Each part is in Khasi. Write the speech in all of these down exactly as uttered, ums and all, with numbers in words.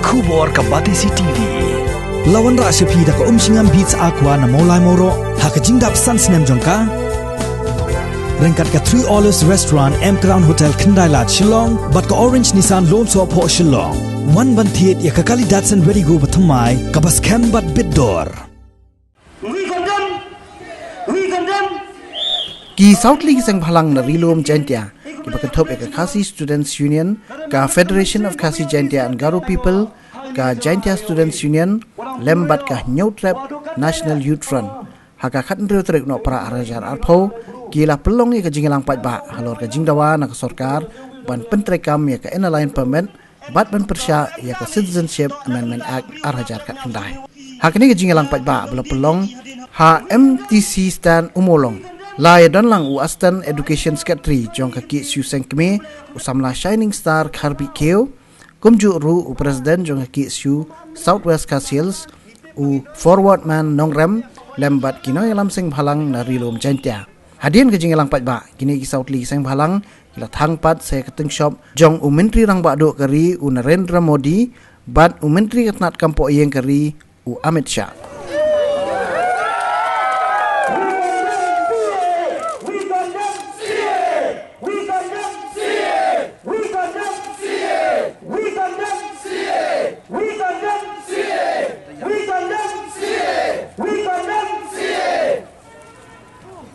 Khubor ka Batesi T V. La wanrah sha phi da ka Umshngam Beats Aqua na Mawlai Mawroh ha ka jingdap san snem jong ka. Ryngkat ka Three Olives Restaurant, M Crown Hotel, Khyndai Lad, Shillong, bad ka Orange Nissan Lone Soh Phoh Shillong. Wan ban thied ïa ka kali Datsun Redi-GO bathymmai kaba skhem bad bit dor. We condemn. We condemn. Ki saw tylli ki seng bhalang na Ri-lum Jaintia kiba kynthup ïa ka Khasi Students Union, ka Federation of Khasi Jaintia and Garo People, ka Jaintia Students Union, lem bad ka Hynñiewtrep National Youth Front, ha ka khathynriew tarik Nohprah arhajar arphew, ki la pynlong ïa ka jingïalang paidbah halor ka jingdawa na ka sorkar ban pyntreikam ïa ka Inner Line Permit bad ban pyrshah ïa ka Citizenship Amendment Act arhajar khatkhyndai. Ha kane ka jingïalang paidbah ba la pynlong ha M T C Stand Ummulong, la ïadon lang u Assistant Education Secretary jong ka K S U Seng Kmie, u samla Shining Star Kharbih Khiew, kumjuh ruh u President jong ka K S U South West Khasi Hills, u Forward Man Nongrem, lem bad ki nongïalam seng bhalang na Ri-lum Jaintia. Hadien ka jingïalang paidbah, kine ki saw tylli ki seng bhalang ki la thang pat sha ka tyngshop jong u Myntri Rangbah Duh ka ri, u Narendra Modi, bad u Myntri ka tnat kam poh ïing ka ri, u Amit Shah.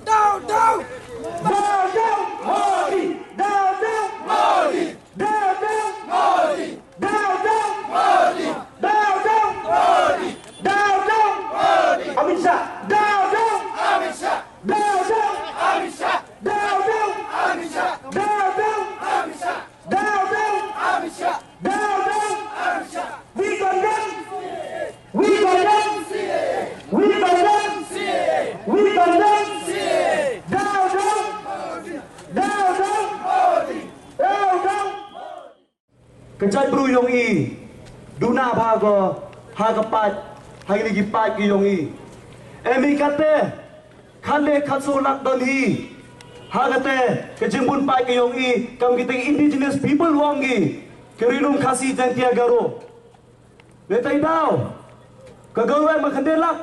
Down, down! Down, down, Modi! Down, down, Modi! Down, down, Modi! Down, down, Modi! Down, down, Modi! Down, down, Modi! Amit Shah! Down, down, Amit Shah! Down, down, Amit Shah! Down, down, Amit Shah! Down, down, Amit Shah! Down, down, Amit Shah! Down, down, Amit Shah! We condemn! We condemn! We condemn! We condemn! Down, down! Down, down! Down, down! Ka jaitbru yong i, duna bha ko ha ka paid, ha kine ki paid ki yong i. Em i kate, khatle khatsaw lak don hi. Ha kate ka jingbun paid ki yong i, kam kite indigenous people wong i, ka Ri-lum Khasi Jaintia Garo. Netai daw, ka Garo em ka khyndai lak.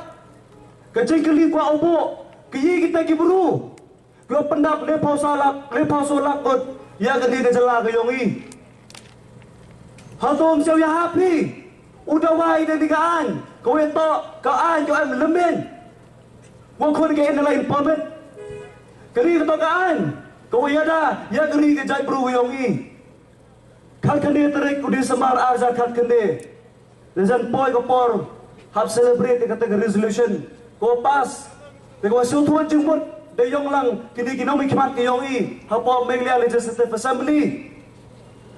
Ka jingkylli kwah u buh, ka yi kita ki bru. Ka pyndap le phaw saw lak, le phaw saw lak ngut ïa kane ka jylla ka yong i. Hato ym siew ïa ha phi u dawai da kane ka aiñ, kawei toh ka aiñ ka em lymmen. Wa khun ka Inner Line Permit. Kane ka toh ka aiñ kawei ïada ïa kane ka jaitbru ka yong i. Khatkhyndai tarik u December arhajar khatkhyndai. Te jan poi ka por hap celebrate te kata ka resolution ko pass. Te ko shu thuh jingmut da yong lang kine ki nongmihkhmat ki yong i hapoh Meghalaya Legislative Assembly.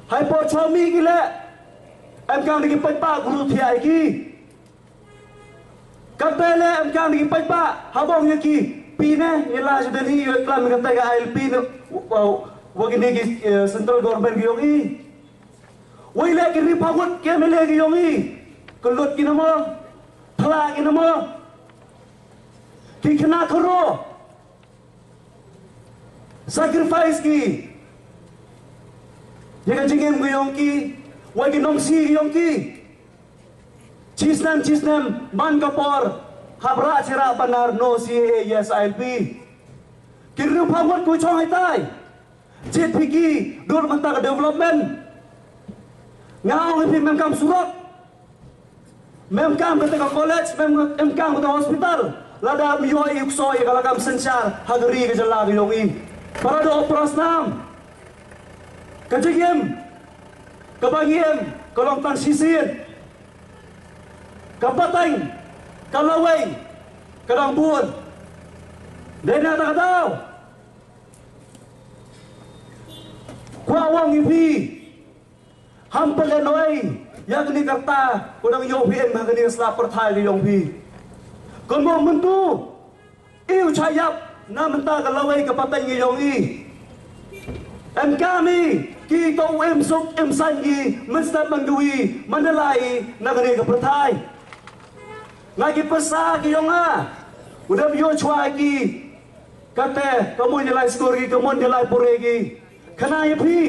Hai por chwa mi ki le em kang da ki paidbah guru thiah ki. Kata le em kang da ki paidbah ha bong ïa ki. Phi ne ngi la ju den hi ïa klam kata ka I L P ne wa, wa kine ki, eh, central government ki yong i. Wei le ki ri phagut ki M L A ki yong i. Ka lut ki na mo, phla ki na mo. Ki khana kharo. Sacrifice ki ïa ka jingim ka yong ki, wa ki nongsi ka yong ki. Chisnem chisnem man ka por hap rah chirah panar no C A A yes I L P. Ki ri phagut ku chong haitai. Jied phi ki dur mynta ka development. Nga ong ïa phi mem kam surok. Mem kam kata ka college, mem, mem kam kata hospital. Lada ym ïoh i u ksoh ïa ka la kam synshar ha ka ri ka jylla ka yong i. Para doh para snam. Ka jingim kaba ngi im ka long tang shisien. Ka pateng ka lawei ka dang bun. Dei na kata ka daw kwah ong ïa phi. Ham pynlehnohei ïa kane ka rta ko dang ïoh phi em ha kane ka sla pyrthai ka yong phi. Kynmaw mynta i u chah ïap na mynta ka lawei ka pateng ka yong i. Em kam i ki to u im suk im saiñ ki mynstep man ka wi man da lai na kane ka pyrthai. Nga ki pyrsa ki yong nga u dep ïoh chwa ki. Kate ka mon ïa lai skur ki ka mon ïa lai pore ki. Khana ïa phi.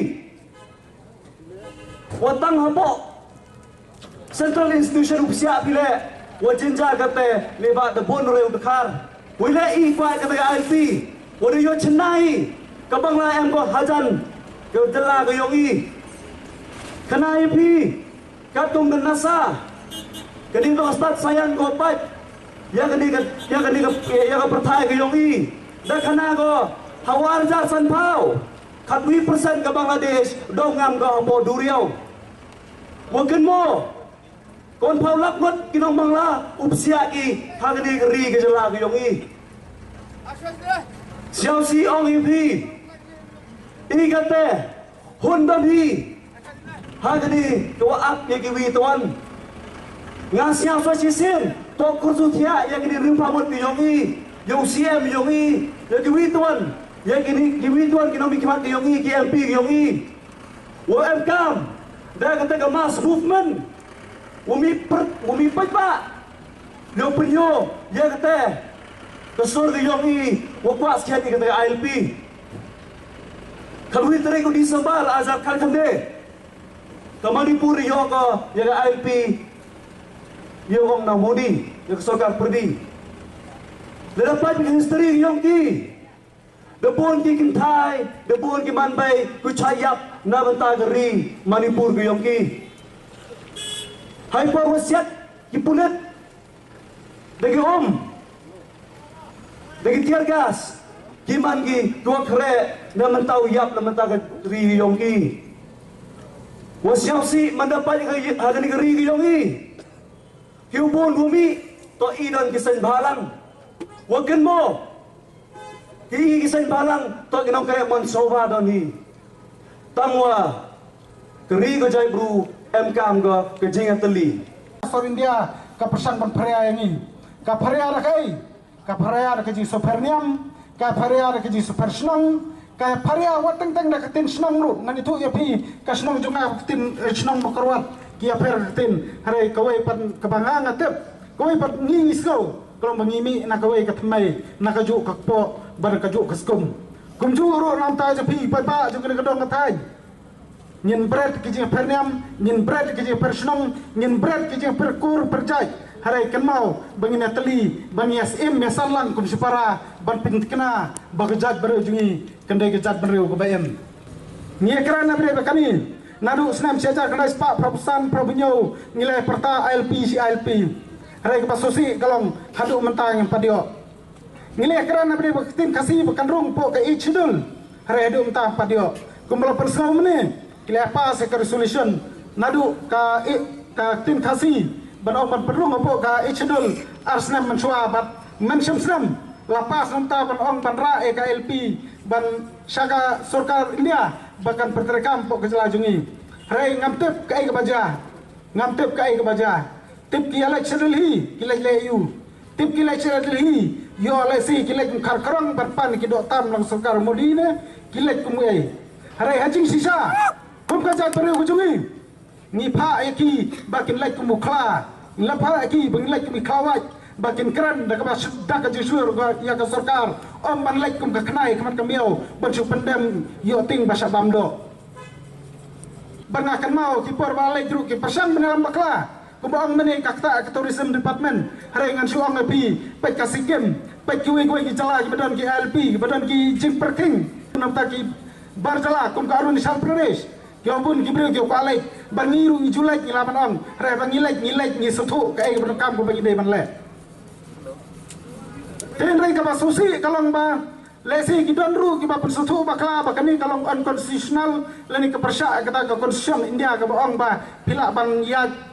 Wa tang hapoh Central institution u psiah phi leh, wa jynjar kate, ne ba da bun re u dkhar. Wa leh i kwah kate ka I L P, wa da ïoh chennai, ka Bangla em ko hajan, ka jylla ka yong i. Khana i phi, ka tung da nasa, ka ding to stad sayang ko pat, ya ka ni ka, ya ka ni ka, ya ka pyrthai ka yong i. Da khana ko, hawa ar hajar san phaw, khatwi percent ka Bangladesh, dong ngam ko hapoh duriaw. Wa kynmaw, Kon phaw lak ngut ki nong Bangla, u psiah ki, ha kane ka ri ka jylla ka yong i. Siaw si ong i phi. I kate, hun da phi. Ha kane, ka wa ap ya ki wi tuan. Nga siaw sa shisien, to kursu thiah ya kane ri phaw ngut ka yong i. Ya u C M yong i, ya ki wi tuan. Ya kane, ki wi tuan ki nong mi ki mat ka yong i, ki M P ka yong i. Wa em kam, da kate ka mass movement. Wa mi per, wa mi peit ba. Yo pynyo, ya kate. Ka sur ka yong i, wa kwah skhet i kate ka I L P. Khatwi tarik u December, ar hajar khatkhyndai. Ka Manipur yo ka, ya ka I L P. Yo ong na Modi, ya ka sorkar pyrdi. Lada peit ka history ka yong ki. Da bun ki kynthai, da bun ki manbei, ki shah ïap, na bynta ka ri, Manipur ka yong ki. Hai por wa siat, ki pulit, da ki um, da ki tear gas, ki man ki, ki wa khreh, na bynta u ïap, na bynta ka ri ka yong ki. Wa siaw si, man da peit ka, ha kane ka ri ka yong i. Ki u bun u mih, to i don ki seng bhalang. Wa kynmaw. Ki i ki seng bhalang, to ki nongkhreh mon soba don hi. Tangwa. Ka ri ka jaitbru, em kam ka, ka jingïatylli. Sor India, ka pyrshang ban pharia ïa ngi. Ka pharia da kaei? Ka pharia da ka jingsngewpher niam, ka pharia da ka jingsngewpher shnong, ka pharia wat teng teng da ka ktien shnong ruh, ngan ïathuh ïa phi, ka shnong jong nga ka ktien, eh, shnong Mawkyrwat, ki ïapher ka ktien, hynrei kawei pat kaba nga nga tip, kawei pat ngi ngi sngew, ka long ba ngi mih na kawei ka thymmai, na kajuh ka kpoh, bad na kajuh ka skum. Kumjuh ruh na ka bynta jong phi, paidbah jong kane ka dong ka thaiñ. Ngin bret ki jingpher niam, ngin bret ki jingpher shnong, ngin bret ki jingpher kur pher jait. Hynrei kynmaw ba ngin ïatylli, ba ngin ïasyiem ïasan lang kum shipara, ban pynthikna ba ka jaitbynriew jong ngi kan dei ka jaitbynriew kaba im. Ngi ïakren na bynta ba kane, naduh snem shi hajar khyndai spah phraphew san phraphew hynñiew ngi la pyrta I L P shi I L P. Hynrei kaba sngewsih ka long haduh mynta ngim pat ïoh. Ngi la kren na bynta ba ka ktien Khasi ba kan rung hapoh ka Eighth Schedule. Hynrei haduh mynta pat ïoh. Kumba la pynsngew mynne, ki la pass ka resolution. Naduh ka, eh, ka ktien Khasi ban ong ban pynrung hapoh ka Eighth Schedule ar snem mynshuwa bad mynshem snem la pass mynta ban ong ban rah ïa ka I L P ban sha ka sorkar India ba kan pyntreikam hapoh ka jylla jong ngi. Hynrei ngam tip kaei kaba jia. Ngam tip kaei kaba jia. Tip ki ïaleit sha Delhi, ki leit leh aiu. Tip ki leit sha Delhi, ïoh lehse ki leit kum khar khrong ban pan ki doh tam na ka sorkar Modi ne, ki leit kum ei. Hynrei ha jingshisha, kum ka jaitbynriew ka jong ngi, ngi phah ïa ki ba kin leit kum u khla. Ngi la phah ïa ki ba kin leit kum u khla wait, ba kin kren da kaba shu, da ka jingshlur ïa ka sorkar, ym ban leit kum ka khnai khmat ka miaw ban shu pyndem ïoh tieng ba shah bam doh. Bad nga kynmaw ki por ba leit ruh ki pyrshang ban ïalam bakla. Kumba ong mynne ka kata ka tourism department. Hynrei ngan shu ong ïa phi, peit ka Sikkim, peit kiwei kiwei ki jylla kiba don ki I L P, kiba don ki jingpyrkhing. Namta ki bar jylla kum ka Arunachal Pradesh. Ki ong bun ki briew ki kwah leit, ba ngi ruh ngi ju leit ngi lah ban ong. Hynrei ba ngi leit ngi leit ngi sngewthuh kaei kaba donkam kaba ngi dei ban leh. Te hynrei kaba sngewsih ka long ba lehse ki don ruh kiba pynsngewthuh bakla ba kane ka long unconstitutional lane ka pyrshah ïa kata ka constitution India kaba ong ba phi lah ban ïaid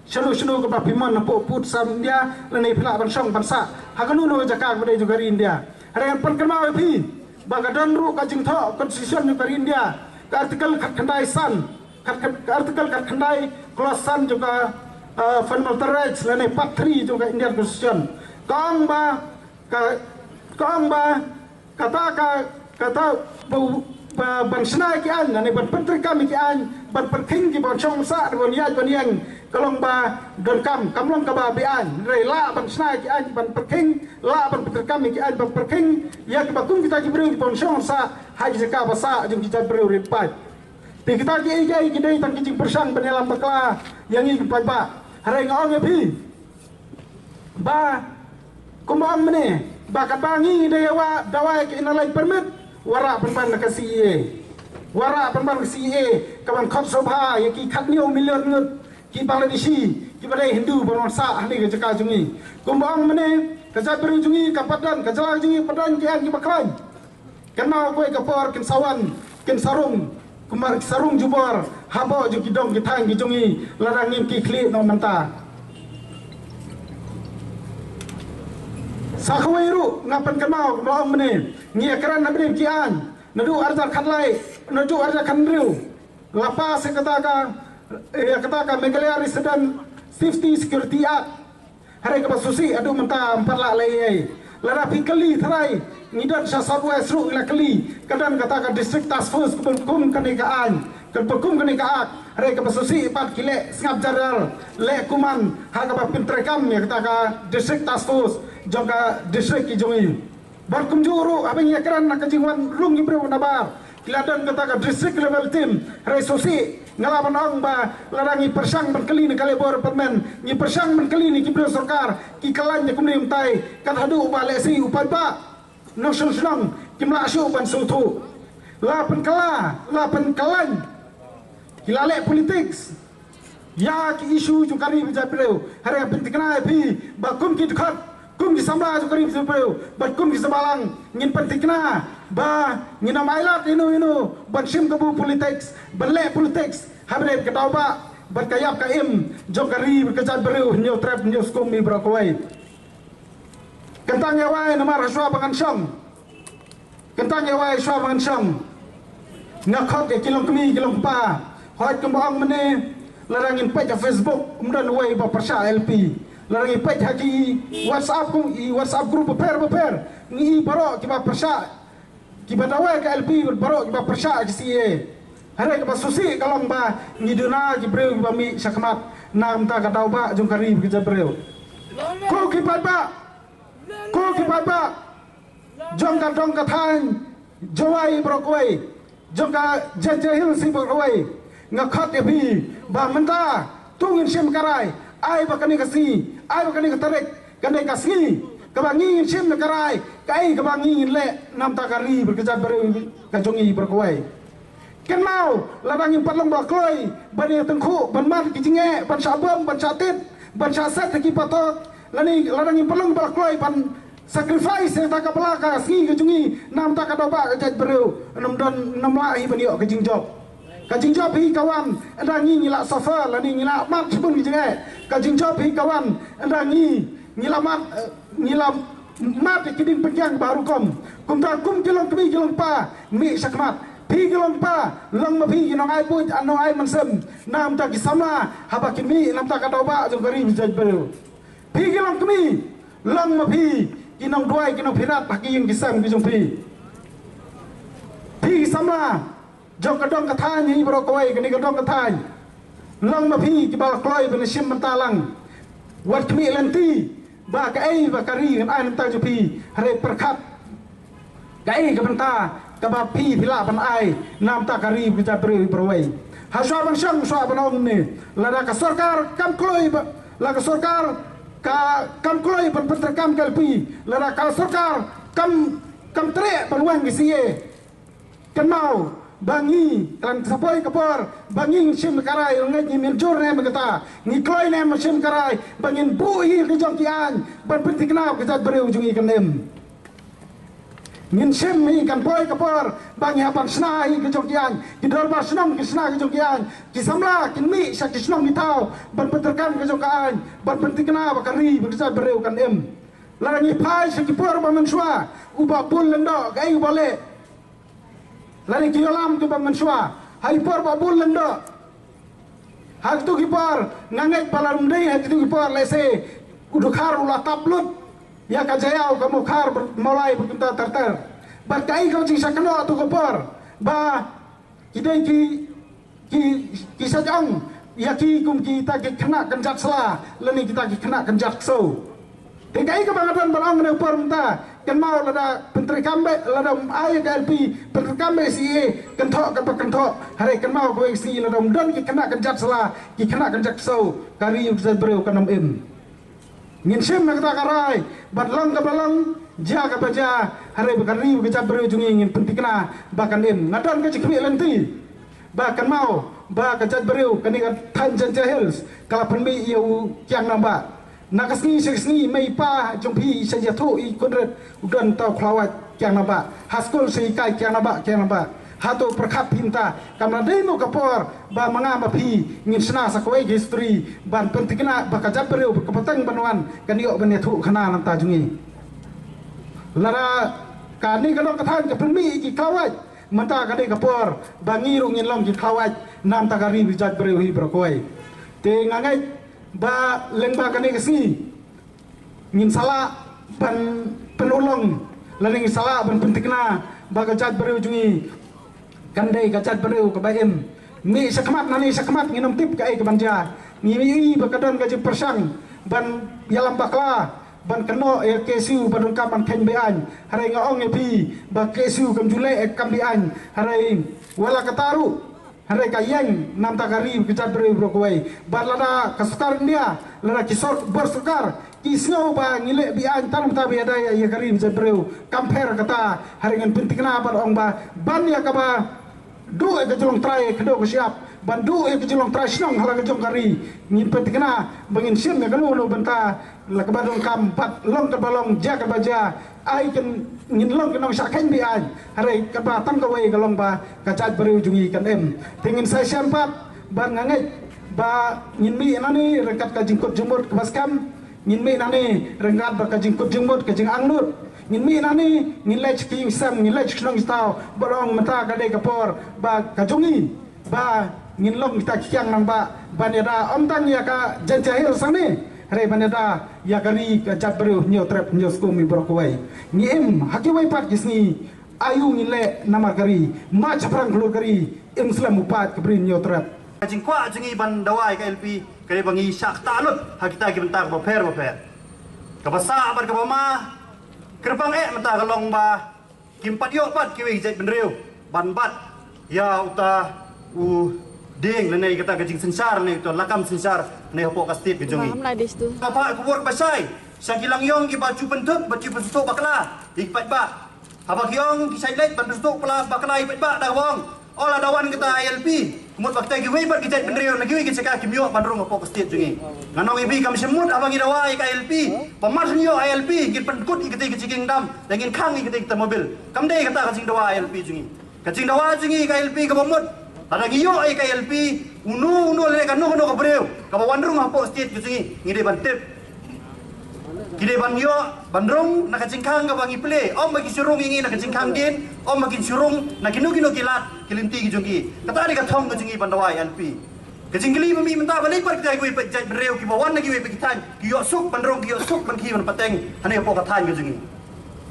shano shano kaba phi mon hapoh pud sam India lane phi lah ban shong ban sah ha kano kano ka jaka kaba dei jong ka ri India. Hynrei ngan pynkynmaw ïa phi ba ka don ruh ka jingthoh constitution jong ka ri India, ka article khatkhyndai san, khat, khat, ka article khatkhyndai clause san jong ka, uh, fundamental rights lane part three jong ka Indian constitution. Ka ong ba Ka, ka ong ba, kata ka, kata ba, ba, ban shna ki aiñ, lane ban pyntreikam ki aiñ, ban pyrkhing ki ban shong sah, ban ïaid ban ïeng, ka long ba donkam, kam long kaba be-aiñ, hynrei lah ban shna ki aiñ, ban pyrkhing, lah ban pyntreikam ki aiñ, ban pyrkhing ïa kiba kum kita ki briew ki ban shong sah ha ki jaka ba sah jong ki jaitbynriew rit paid. Te kita kiei kiei ki dei tang ki jingpyrshang ban ïalam bakla ïa ngi ki paidbah. Hynrei nga ong ïa phi ba kumba ong mynne ba katba ngi da ïa wa dawa ïa ka Inner Line Permit, wanrah pynban na ka C A A. Wanrah pynban ka C A A kaban khot sngewbha ïa ki khatnïew million ngut ki Bangladeshi kiba dei Hindu ban wan sah hangne ka jaka jong ngi. Kumba ong mynne, ka jaitbynriew jong ngi ka pat don, ka jylla jong ngi pat don ki aiñ kiba khlaiñ. Kynmaw kawei ka por kin sa wan, kin sa rung, kumba ki sa rung jubor hapoh jong ki dong ki thaiñ ki jong ngi, lada ngim kit khlieh noh mynta. Sa kawei ruh nga pynkynmaw kumba ong mynne, ngi ïakren ha bynta ki aiñ naduh ar hajar khatlai, naduh ar hajar khathynriew la pass ïa kata ka, ïa kata ka Meghalaya Resident Safety Security Act. Hynrei kaba sngewsih haduh mynta ym pat lah leh ei ei. Lada phi kylli tharai ngi don sha South West ruh ngi la kylli, ka don kata ka District Task Force kaba kum kane ka aiñ, kaba kum kane ka act. Hynrei kaba sngewsih pat ki leh sngap jar jar, leh kuman ha kaba pyntreikam ïa kata ka District Task Force jong ka district ki jong ngi. Bad kumjuh ruh haba ngi ïakren ha ka jingwan rung ki briew nabar, ki la don kata ka district level team. Hynrei sngewsih, nga lah ban ong ba lada ngi pyrshang ban kylli na ka Labour Department, ngi pyrshang ban kylli na ki briew sorkar, ki khlaiñ da kumne kumtai, kat haduh ba leh shi u paidbah nongshong shnong kim lah shuh ban sngewthuh. La pynkylla, la pynkylla, ki la leh politics ïa ki issue jong ka ri bad ka jaitbynriew. Hynrei nga pynthikna ïa phi ba kum ki dkhot, kum ki samla jong ka ri bad ka jaitbynriew, bad kum ki samla lang, ngin pynthikna ba ngin ym ailad ïa uno uno ban shim kabu politics, ban leh politics ha bynta ka daw bah bad ka ïap ka im jong ka ri bad ka jaitbynriew. Hynñiew trep hynñiew skum, i baroh kawei. Kyntang ïa wai namar ha shuwa ba ngan shong, kyntang ïa wai shuwa ba ngan shong, nga khot ïa ki longkmie ki longkpa. Hooid, kumba ong mynne, lada ngin peit ha Facebook, ym don uwei ba pyrshah L P. Lada ngin peit ha ki WhatsApp, kum i WhatsApp group bapher bapher, ngi i baroh kiba pyrshah, kiba dawa ka L P, baroh kiba pyrshah ki C A A. Hynrei kaba sngewsih ka long ba ngi duna ki briew kiba mih shakhmat na ka bynta ka daw bah jong ka ri bad ka jaitbynriew. Ko ki paidbah, ko ki paidbah jong ka dong ka thaiñ Jowai baroh kawei, jong ka Jaintia Hills baroh kawei, nga khot ïa phi ba mynta to ngin shim ka rai, ai ba kane ka sngi, ai ba kane ka tarik, kane ka sngi kaba ngi ngin shim ka rai, kaei kaba ngi ngin leh na ka bynta ka ri bad ka jaitbynriew ka jong ngi baroh kawei. Kynmaw, lada ngim pat long ba la kloi ban ïa tyngkhuh, ban mad ki jingeh, ban shah bom, ban shah tit, ban shah set ha ki patok, lane lada ngim pat long ba la kloi ban sacrifice ïa kata ka bala ka sngi ka jong ngi na ka bynta ka daw bah ka jaitbynriew, ym don, ym lah hi ban ïoh ka jingjop. Ka jingjop hi ka wan ynda ngi, ngi la suffer, lane ngi la mad shibun ki jingeh. Ka jingjop hi ka wan ynda ngi, ngi la mad, eh, ngi la mad ïa ki dieng pynkiang barukom. Kumta kum ki longkmie ki longkpa, mih shakhmat. Phi ki longkpa, long ma phi ki nongai buit, nongai mynsiem na ka bynta ki samla haba ki mih na ka bynta ka daw bah jong ka ri bad ka jaitbynriew. Phi ki longkmie, long ma phi ki nongduwai ki nongpyrkhat ha ki ïing ki sem ki jong phi. Phi ki samla jong ka dong ka thaiñ hi baroh kawei, kane ka dong ka thaiñ, long ma phi kiba la kloi ban shim bynta lang. Wat khmih lynti ba kaei ba ka ri kan ai na ka bynta jong phi, hynrei pyrkhat kaei ka bynta kaba phi, phi lah ban ai na ka bynta ka ri bad ka jaitbynriew baroh kawei. Ha shuwa ban shong, shuwa ban ong ne, lada ka sorkar kam kloi ba, lada ka sorkar ka kam kloi ban pyntreikam ka L P, lada ka sorkar kam, kam treh ban weng ka C A A, kynmaw ba ngi, kan sa poi ka por ba ngi shim ka rai, ngeit ngi mynjur ne em kata, ngi kloi ne em shim ka rai ba ngin buh hi ka jong ki aiñ ban pynthikna ka jaitbynriew jong ngi, kan em. Ngin shim hi, kan poi ka por ba ngi hap ban shna hi ka jong ki aiñ, ki dorbar shnong kin shna ka jong ki aiñ, ki samla kin mih sha ki shnong ki thaw ban pyntreikam ka jong ka aiñ, ban pynthikna ba ka ri bad ka jaitbynriew kan im. Lada ngi phai sha ki por ba mynshuwa, u Bah Bull Lyngdoh kaei u ba leh? Lada ki ïalam ki ba mynshuwa ha ki por Bah Bull Lyngdoh, ha kito ki por, nga ngeit ba lada ym dei ha kito ki por, lehse u Dkhar u la tap lut ïa ka Jaïaw, ka Mawkhar, Mawlai bad kumta ter ter. Bad kaei ka jingshah kynnoh ha kato ka por? Ba ki dei ki, ki, ki shah ong ïa ki kum kita ki khynnah kynjat sla lane kita ki khynnah kynjat ksew. Te kaei kaba nga don ban ong ha kane ka por mynta, Kynmaw lada pyntreikam beit, lada ym ai ka L P, pyntreikam beit C A, kynthoh kaba kynthoh. Hynrei kynmaw kawei ka sngi lada ym don ki khynnah kynjat sla, ki khynnah kynjat ksew, ka ri ka jaitbynriew kan ym im. Ngin shim na kata ka rai, bad long kaba long, jia kaba jia, hynrei ba ka ri ka jaitbynriew jong ngi ngin pynthikna ba kan im. Nga don ka jingkhmih lynti ba kynmaw ba ka jaitbynriew kane ka thaiñ Jaintia Hills ka la pynmih ïa u Kiang Nangbah. Na ka sngi sha ka sngi, mei pa jong phi sha ïathuh i Conrad u don tau khlawait Kiang Nangbah. Ha skul sha hikai Kiang Nangbah, Kiang Nangbah. Hato pyrkhat phi mynta kam la dei mo ka por ba ma nga ma phi ngin shna sa kawei ka history ban pynthikna ba ka jaitbynriew ka pateng ban wan kan ïoh ban ïathuh khana na bynta jong ngi. Lada kane ka dong ka thaiñ ka pynmih ïa ki khlawait, mynta ka dei ka por ba ngi ruh ngin long ki khlawait na bynta ka ri ka jaitbynriew hi baroh kawei. Te nga ngeit ba lyngba kane ka sngi ngin sa lah ban pynurlong lane ngin sa lah ban pynthikna ba ka jaitbynriew jong ngi kan dei ka jaitbynriew kaba im. Mih shakhmat nane shakhmat ngin ym tip kaei kaban jia. Ngi ïohi ba ka don ka jingpyrshang ban ïalam bakla ban kynnoh ïa ka K S U ba donkam ban kheiñ be-aiñ. Hynrei nga ong ïa phi ba ka K S U kam ju leh ïa ka kam be-aiñ. Hynrei wat la katta ruh, hynrei ka ïeng na bynta ka ri ka jaitbynriew baroh kawei. Bad lada ka sorkar India, lada ki sor-, bor sorkar ki sngew ba ngi leh be-aiñ tang na bynta ba ïada ïa ka ri ka jaitbynriew, kam pher kata. Hynrei ngin pynthikna bad ong ba ban ïa kaba duh ïa ka jinglong trai khyndew ka shyiap, ban duh ïa ka jinglong trai shnong ha la ka jong ka ri, ngin pynthikna ba ngin shim ïa kano kano bynta la kaba donkam bad long kaba long, jia kaba jia. Ai kin ngin long ki nongshah kheiñ be-aiñ, hynrei kaba tang kawei ka long ba ka jaitbynriew jong ngi kan im. Te ngin sa ïashem pat, bad nga ngeit ba ngin mih nane ryngkat ka jingkut jingmut kaba skhem, ngin mih nane ryngkat bad ka jingkut jingmut, ka jingangnud. Ngin mih nane, ngin leit ki ïing sem, ngin leit ki shnong ki thaw, bad ong mynta ka dei ka por ba ka jong ngi ba ngin long kita ki Kiang Nangbah ban ïada ym tang ïa ka Jaintia Hills hangne, hynrei ban ïada ïa ka ri ka jaitbynriew Hynñiewtrep Hynñiewskum hi baroh kawei. Ngi im ha kiwei pat ki sngi, aïu ngin leh namar ka ri, ma shaphrang khlur ka ri, im slem u paid ka Bri Hynñiewtrep. Ka jingkwah jong ngi ban dawa ïa ka I L P ka dei ba ngi shah ktah lut ha kita ki bynta kaba pher bapher. Kaba sah bad kaba ma, kyrpang eh mynta ka long ba kim pat ïoh pat kiwei ki jaitbynriew ban bat ïa uta u dieng lane kata ka jingsynshar lane uta lakam synshar ne hapoh ka state ka jong ngi. Ka pha ka wor ba shai sha ki langïong kiba ju pynthut ba ju pynsuh bakla ïa ki paidbah. Haba ki ong ki shait leit ban pynsuh bakla ïa ki paidbah, da ka ong, o, lada wan kata I L P, ka mut ba kita kiwei pat ki jaitbynriew na kiwei ki jaka kim ïoh ban rung hapoh ka state jong ngi. Ngan ong ïa phi, kam shym mut haba ngi dawa ïa ka I L P ba mar shu ïoh I L P ngin pynkut ïa kita ki jingkieng dam, da ngin khang ïa kita ki Thermobile. Kam dei kata ka jingdawa I L P jong ngi. Ka jingdawa jong ngi ka I L P kaba mut, lada ngi ïoh ïa ka I L P, uno uno lane kano kano ka briew kaba wan rung hapoh state ka jong ngi, ngi dei ban tip. Ki dei ban ïoh ban rung na ka jingkhang kaba ngi plie, ym ba ki shu rung ïa ngi na ka jingkhang dien, ym ba ki shu rung na kino kino ki lad ki lynti ki jong ki. Kata dei ka thong ka jong ngi ban dawa ïa I L P. Ka jingkylli ba mih mynta, balei pat kita kiwei pat ki jaitbynriew kiba wan na kiwei pat ki thaiñ ki ïoh suk ban rung, ki ïoh suk ban khie ban pateng hangne hapoh ka thaiñ ka jong ngi?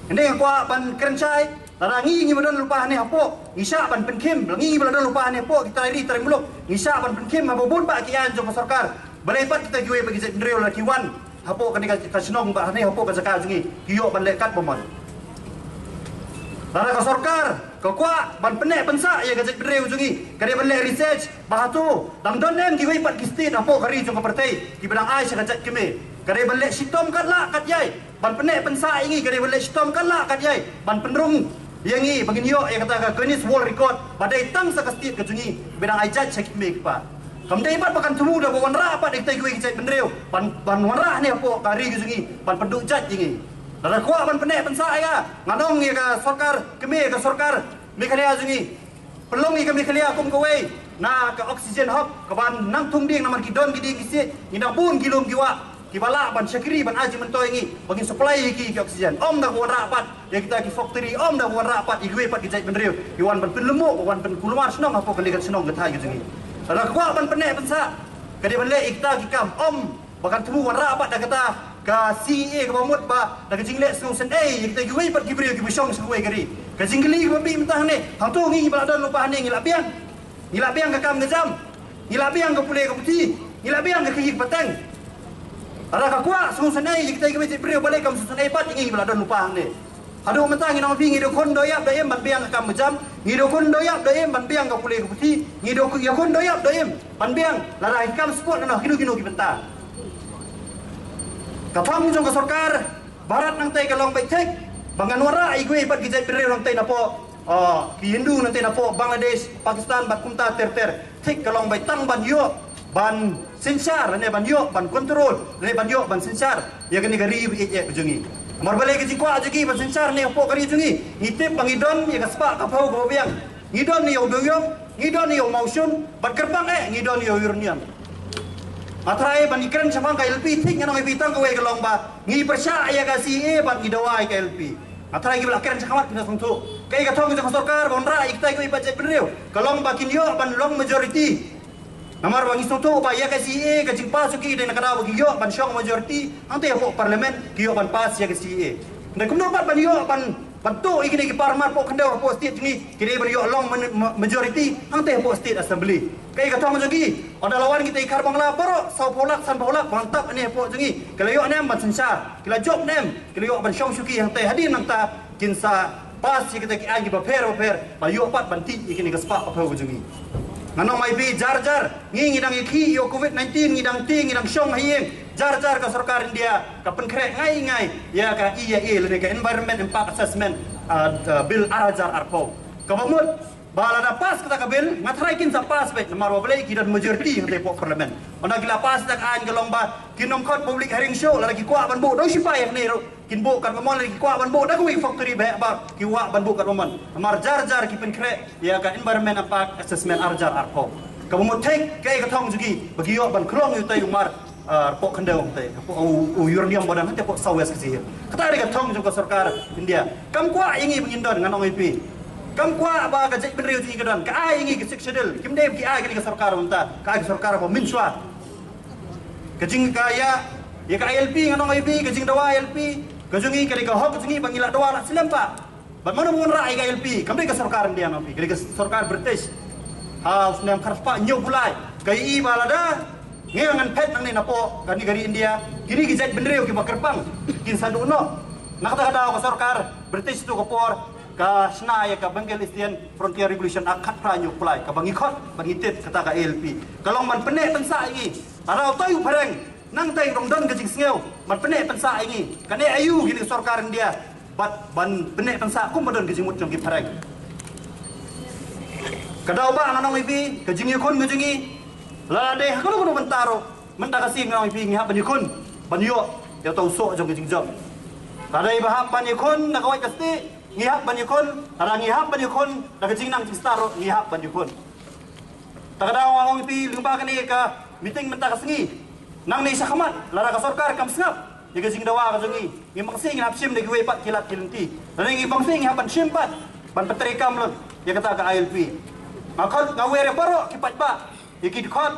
Hynrei nga kwah ban kren shai, lada ngi ngi ba don lypa hangne hapoh ngi shah ban pynkhim, ngi ngi ba la don lypa hangne hapoh ki trai ri trai muluk ngi shah ban pynkhim haba bun bah ki aiñ jong ka sorkar. Balei pat kita kiwei pat ki jaitbynriew lada ki wan hapoh kane ka, ka shnong bad hangne hapoh ka jaka jong ngi ki ïoh ban leh kat ba mon? Lada ka sorkar ka kwah ban pynneh pynsah ïa ka jaitbynriew jong ngi, ka dei ban leh research ba hato dang don em kiwei pat ki state hapoh ka ri jong ka pyrthei kiba dang ai sha ka jait kmie. Ka dei ban leh shitom kat lah kat ïai ban pynneh pynsah ïa ngi, ka dei ban leh shitom kat lah kat ïai ban pynrung ïa ngi ba ngin ïoh ïa kata ka Guinness World Record ba dei tang sa ka state ka jong ngi ba dang ai jait sha ki kmie ki kpa. Kam dei pat ba kan thmu da ba wanrah pat ïa kita kiwei ki jaitbynriew ban, ban wanrah hangne hapoh ka ri ka jong ngi ban pynduh jait ïa ngi. Lada kwah ban pynneh pynsah ïa ka, ngan ong ïa ka sorkar kmie, ka sorkar Meghalaya jong ngi, pynlong ïa ka Meghalaya kum kawei na ka oxygen hub kaba nang thung dieng, namar ki don ki dieng ki siej, ngi dang bun ki lum ki wah kiba lah ban shakri ban ai jingmyntoi ïa ngi ba ngin supply ïa ki, ki oxygen. Ym da ka wanrah pat ïa kita ki factory, ym da ka wanrah pat ïa kiwei pat ki jaitbynriew ki wan ban pynlehmok, wan pynkulmar shnong hapoh kane ka shnong ka thaiñ ka jong ngi. Lada kwah ban pynneh pynsah, ka dei ban leh ïa kita ki kam, ym ba kan thmu wanrah pat da kata ka C A A kaba mut ba da ka jingleh sngewsynei ïa kita kiwei pat ki briew kiba shong sha kawei ka ri. Ka jingkylli kaba mih mynta hangne, hangto ngi ngi ba la don lypa hangne ngi la biang? Ngi la biang ka kam ka jam? Ngi la biang ka pule ka puthi? Ngi la biang ka khih ka pateng? Lada ka kwah sngewsynei ïa kita kiwei ki briew, balei kam sngewsynei pat ïa ngi ngi ba la don lypa hangne? Haduh mynta ngi nang phi ngi dei khun dei ïap dei im ban biang ka kam jam, ngi dei khun dei ïap dei im ban biang ka pule ka puthi, ngi dei khun dei ïap dei im ban biang lada ki kam sport na kino kino ki bynta. Ka thong jong ka sorkar Bharat nangtei ka long beit thik ba ngan wanrah ïa kiwei pat ki jaitbynriew nangtei napoh, ah, ki Hindu nangtei napoh Bangladesh, Pakistan bad kumta ter ter. Thik ka long beit tang ban ïoh ban synshar ne ban ïoh ban control ne ban ïoh ban synshar ïa kane ka ri ba ïeit ïeit jong ngi. Namar balei ka jingkwah jong ngi ban synshar ne hapoh ka ri jong ngi, ngi tip ba ngi don ïa ka spah ka phew kaba biang. Ngi don ïa u dewïong, ngi don ïa u mawshun bad kyrpang eh ngi don ïa u uranium. Nga tharai ban ngi kren shaphang ka I L P thik ngan ong ïa phi tang kawei ka long ba ngi pyrshah ïa ka C A A bad ngi dawa ïa ka I L P. Nga tharai kiba la kren shakhmat ki la sngewthuh. Kaei ka thong jong ka sorkar ba wanrah ïa kitai kiwei pat jaitbynriew? Ka long ba kin ïoh ban long majority. Namar ba ngi sngewthuh ba ïa ka C A A ka jingpass jong ki dei na ka daw ba ki ïoh ban shong majority hangtei hapoh parliament, ki ïoh ban pass ïa ka C A A. Hynrei kumno pat ban ïoh ban, ban tuh ïa kine ki parmar hapoh khyndew hapoh state jong ngi, ki dei ban ïoh long ma-, ma-, majority hangtei hapoh state assembly. Kaei ka thong jong ki? Ynda la wan kita i Khar Bangla baroh, saw phew lak, san phew lak, ban tap ane hapoh jong ngi, ki la ïoh ne em ban synshar? Ki la jop ne em? Ki la ïoh ban shong shuki hangtei? Hadien nangta kin sa pass ïa kita ki aiñ kiba pher ba pher ba ïoh pat ban tih ïa kine ka spah ka phew ka jong ngi. Ngan ong ïa phi, jar jar ngi, ngi dang ïakhih ïa u covid nineteen, ngi dang tieng, ngi dang shong ha ïing. Jar jar ka sorkar India ka pynkhreh ngai ngai ïa ka E I A lane ka Environment Impact Assessment, ah, ah, Bill ar hajar arphew. Kaba mut ba lada pass kata ka bill, nga tharai kin sa pass beit namar ba balei, ki don majority hangtei hapoh parliament. Ynda ki la pass kata ka aiñ ka long ba kin ym khot public hearing shuh, lada ki kwah ban buh da u shipai hangne ruh kin buh katba mon, lada ki kwah ban buh da kawei factory ba heh bha ki kwah ban buh katba mon. Namar jar jar ki pynkhreh ïa ka Environment Impact Assessment ar hajar arphew. Kaba mut thik kaei ka thong jong ki ba ki ïoh ban khlong ïa utai u mar, ah, hapoh khyndew hangtei, hapoh u, u uranium ba don hangtei hapoh South West Khasi Hills. Kata dei ka thong jong ka sorkar India. Kam kwah ïa ngi ba ngin don, ngan ong ïa phi. Kam kwah ba ka jaitbynriew jong ngi ka don. Ka ai ïa ngi ka Sixth Schedule. Kim dei ba ki ai kane ka sorkar mynta. Ka ai ka sorkar ba mynshuwa. Ka jing ka ïa, ïa ka I L P, ngan ong ïa phi, ka jingdawa I L P ka jong ngi ka dei ka hok jong ngi ba ngi la dawa la slem ba. Bad mano ba wanrah ïa ka I L P? Kam dei ka sorkar India, ngan ong ïa phi, ka dei ka sorkar British. Ha u snem khatspah hynñiewphew lai ka ïohi ba lada ngi ngan phet nangne napoh kane ka ri India, kine ki jaitbynriew kiba kyrpang kin sa duh noh. Na kata ka daw ka sorkar British tu ka por ka shna ïa ka Bengal Eastern Frontier Regulation Act khatphra hynñiewphew lai, kaba ngi khot, ba ngi tip kata ka I L P. Ka long ban pynneh pynsah ïa ngi. Lada utai u phareng nangtei u dang don ka jingsngew ban pynneh pynsah ïa ngi, kan ïa aïu kine ki sorkar India bad ban pynneh pynsah kumba don ka jingmut jong ki phareng? Ka daw ba ngan ong ïa phi, ka jingïakhun ka jong ngi, lada dei ha kano kano ka bynta ruh, mynta ka sngi ngan ong ïa phi, ngi hap ban ïakhun ban ïoh ïa uta u soh jong ka jingjop. Lada dei ba hap ban ïakhun na ka wait ka stieh, ngi hap ban ïakhun. Lada ngi hap ban ïakhun da ka jingnang jingstad ruh, ngi hap ban ïakhun. Ta ka daw nga ong ïa phi, lyngba kane ka meeting mynta ka sngi, nangne shakhmat, lada ka sorkar kam sngap ïa ka jingdawa ka jong ngi, ngi bang sih ngin hap shim da kiwei pat ki lad ki lynti. Lada ngi bang sih ngi hap ban shim pat ban pyntreikam lang ïa kata ka I L P. Nga khot, nga wer ïa baroh ki paidbah, ïa ki dkhot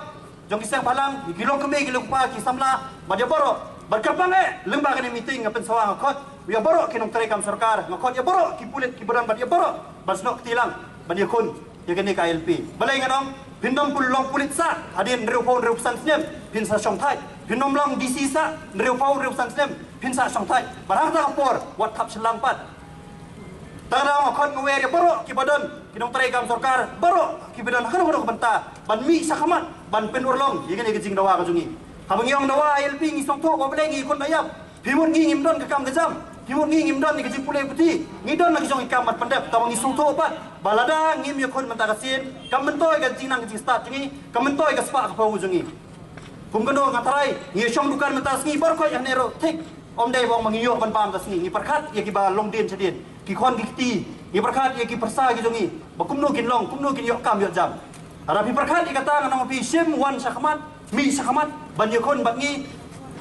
jong ki seng bhalang, ïa ki longkmie, ki longkpa, ki samla, bad ïa baroh, bad kyrpang eh, lyngba kane meeting nga pynsawa, nga khot ïa baroh ki nongtreikam sorkar, nga khot ïa baroh ki pulit kiba don bad ïa baroh ban snoh kti lang ban ïakhun ïa kane ka I L P. Balei ngan ong? Phin ym pul long pulit sah hadien hynriewphew, hynriewphew san snem phin sa shong thait. Phin ym long D C sah hynriewphew, hynriewphew san snem phin sa shong thait. Bad ha kata ka por wat thap shyllang pat. Ta ka daw nga khot, nga wer ïa baroh kiba don, ki nongtreikam sorkar baroh kiba don ha kano kano ka bynta ban mih shakhmat ban pynurlong ïa kane ka jingdawa ka jong ngi. Haba ngi ong dawa I L P ngi sngewthuh ba balei ngi ïakhun da ïap. Phi mut ngi ngim don ka kam ka jam? Phi mut ngi ngim don ïa ka jingpule puthi? Ngi don la ki jong ki kam ban pyndep. Tangba ngi sngewthuh pat ba lada ngim ïakhun mynta ka sien, kam myntoi ka jingnang ka jingstad jong ngi, kam myntoi ka spah ka phew jong ngi. Kum kano nga tharai ngi shong dukan mynta ka sngi, baroh khoit hangne ruh thik. Ym dei ba ong ba ngi ïoh ban bam ka sngi, ngi pyrkhat ïa kiba long dien shadien, ki khon ki kti, ngi pyrkhat ïa ki pyrsa ki jong ngi ba kumno kin long, kumno kin ïoh kam ïoh jam. Lada phi pyrkhat ïa kata, ngan ong phi, shim wan shakhmat, mih shakhmat ban ïakhun bad ngi.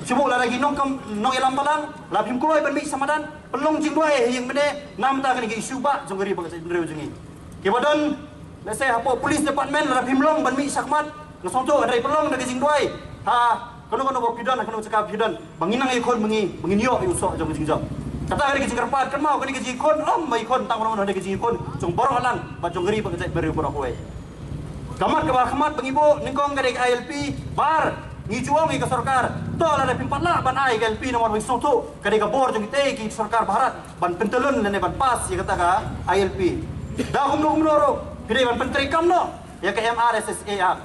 Shu buh lada ki nongkam, nongïalam balang, lada phim kloi ban mih sha madan, pynlong jingduwai ha ïing mynne namar kane ka issue ba jong ka ri bad ka jaitbynriew jong ngi. Kiba don, let's say, hapoh police department, lada phim long ban mih shakhmat, nga sngewthuh, hynrei pynlong da ka jingduwai ha kano kano ba phi don, ha kano ka jaka phi don, ba ngin nang ïakhun ma ngi, ba ngin ïoh ïa u soh jong ka jingjop. Kata ka dei ka jingkyrpad, kynmaw, ka dei ka jingïakhun, ym ba ïakhun tang ba ngan ong, ka dei ka jingïakhun jong baroh lang bad jong ka ri bad ka jaitbynriew baroh kawei. Ka mat kaba khmat ba ngi buh nyngkong ka dei ka I L P, ba ar, Ngi ju ong ïa ka sorkar, to lada phim pat lah ban ai ka I L P namar ba ngi sngewthuh ka dei ka bor jong kita ki sorkar Bharat ban pyntalun lane ban pass ïa kata ka I L P. Da kumno kumno ruh phi dei ban pyntreikam noh ïa ka M R S S A Act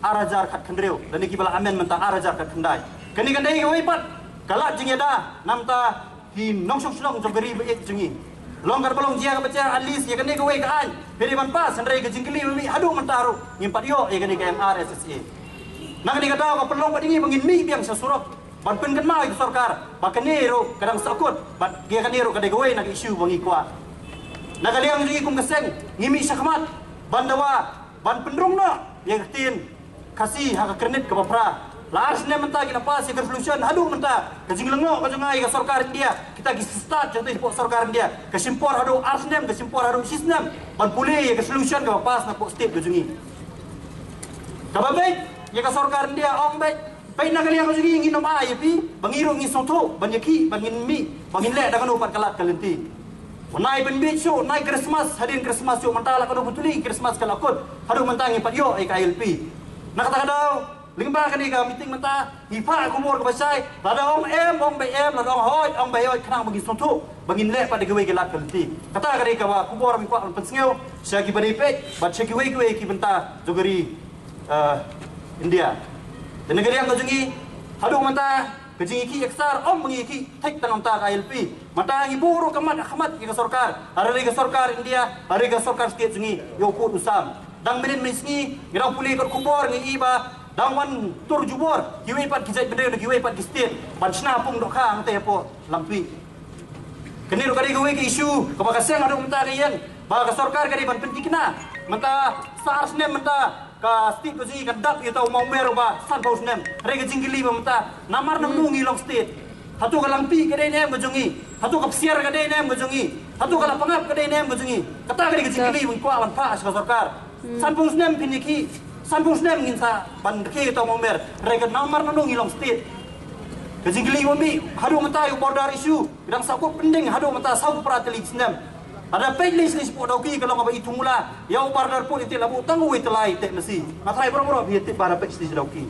ar hajar khatkhyndai lane kiba la amend mynta ar hajar khatkhyndai. Kane kan dei kawei pat ka lad jingïada namar ki nongshong shnong jong ka ri ba ïeit jong ngi. Long kaba long jia kaba jia, at least ïa kane kawei ka aiñ phi dei ban pass, hynrei ka jingkylli ba mih haduh mynta ruh ngim pat ïoh ïa kane ka M R S S A. Na kane ka daw ka pynlong bad ngi ba ngin mih biang sha surok ban pynkynmaw ïa ka sorkar ba kane ruh ka dang sahkut bad ïa kane ruh ka dei kawei na ka issue ba ngi kwah. Na ka liang jong ngi kum ka seng ngi mih shakhmat ban dawa ban pynrung noh ïa ka ktien Khasi ha ka kyrnit kaba phra. La ar snem mynta ki la pass ïa ka resolution, haduh mynta ka jinglyngngoh ka jong nga ïa ka sorkar India, kita ki stad jong te hapoh sorkar India, ka shim por haduh ar snem, ka shim por haduh shi snem ban pule ïa ka resolution kaba pass na poh state ka jong ngi. Kaba beit ïa ka sorkar India ong beit, beit na ka liang ka jong ngi ngin ym ai ïa phi ba ngi ruh ngin sngewthuh ban ïakhih ban ngin mih ba ngin leh da kano pat ka lad ka lynti. Nai pynbiej shuh, nai Christmas, hadien Christmas shuh mynta la ka dei ba tuli Christmas ka la kut. Haduh mynta ngim pat ïoh ïa ka I L P. Na kata ka daw lyngba kane ka meeting mynta ngi phah khubor kaba shai, lada ong em ong ba em, lada ong hooid ong ba hooid, khnang ba ngin sngewthuh ba ngin leh pat da kiwei ki lad ka lynti. Kata ka dei kaba khubor ba ngi kwah ban pynsngew sha kiba dei peit bad sha kiwei kiwei ki bynta jong ka ri eh, India. Te na ka liang ka jong ngi haduh mynta ka jingïakhih ïaksar ym ba ngi ïakhih thik tang mynta ka I L P. Mynta ngi buh ruh ka mat ha khmat ïa ka sorkar, hynrei ka sorkar India, hynrei ka sorkar state jong ngi ïa u kut u sam. Dang minit mynsngi ngi dang pule kot khubor ngi i ba dang wan tur jubor kiwei pat ki jaitbynriew na kiwei pat ki state ban shna pung dohkha hangtei hapoh Langpih. Kane ruh ka dei kawei ka issue kaba ka seng haduh mynta ka ïeng ba ka sorkar ka dei ban pynthikna. Mynta sa ar snem mynta ka state ka jong ngi kan dap ïa uta u mawmer uba sanphew snem. Hynrei ka jingkylli ba mynta namar namno ngi long state? Hato ka Langpih ka dei ne em ka jong ngi? Hato ka Psiar ka dei ne em ka jong ngi? Hato ka Lapangap ka dei ne em ka jong ngi? Kata ka dei ka jingkylli ba ngi kwah ban phah sha ka sorkar. Sanphew snem phin ïakhih, sanphew snem ngin sa ban rkhie ïa uta u mawmer. Hynrei ka namar namno ngi long state? Ka jingkylli ba mih haduh mynta ïa u border issue ka dang sahkut pending haduh mynta saw phra tylli ki snem. Lada peit lei sha Dawki ka long kaba i thung mula, ïa u border put ïa te la buh tang uwei tylli te masi. Nga tharai baroh baroh phi ïa tip ba lada peit sha Dawki.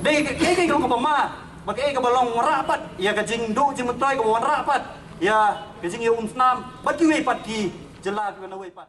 Dei kaei kaei ka long kaba ma bad kaei kaba long wanrah pat ïa ka jingduh jingmyntoi kaba wanrah pat ïa ka jingïaumsnam bad kiwei pat ki jylla kiba na wei pat.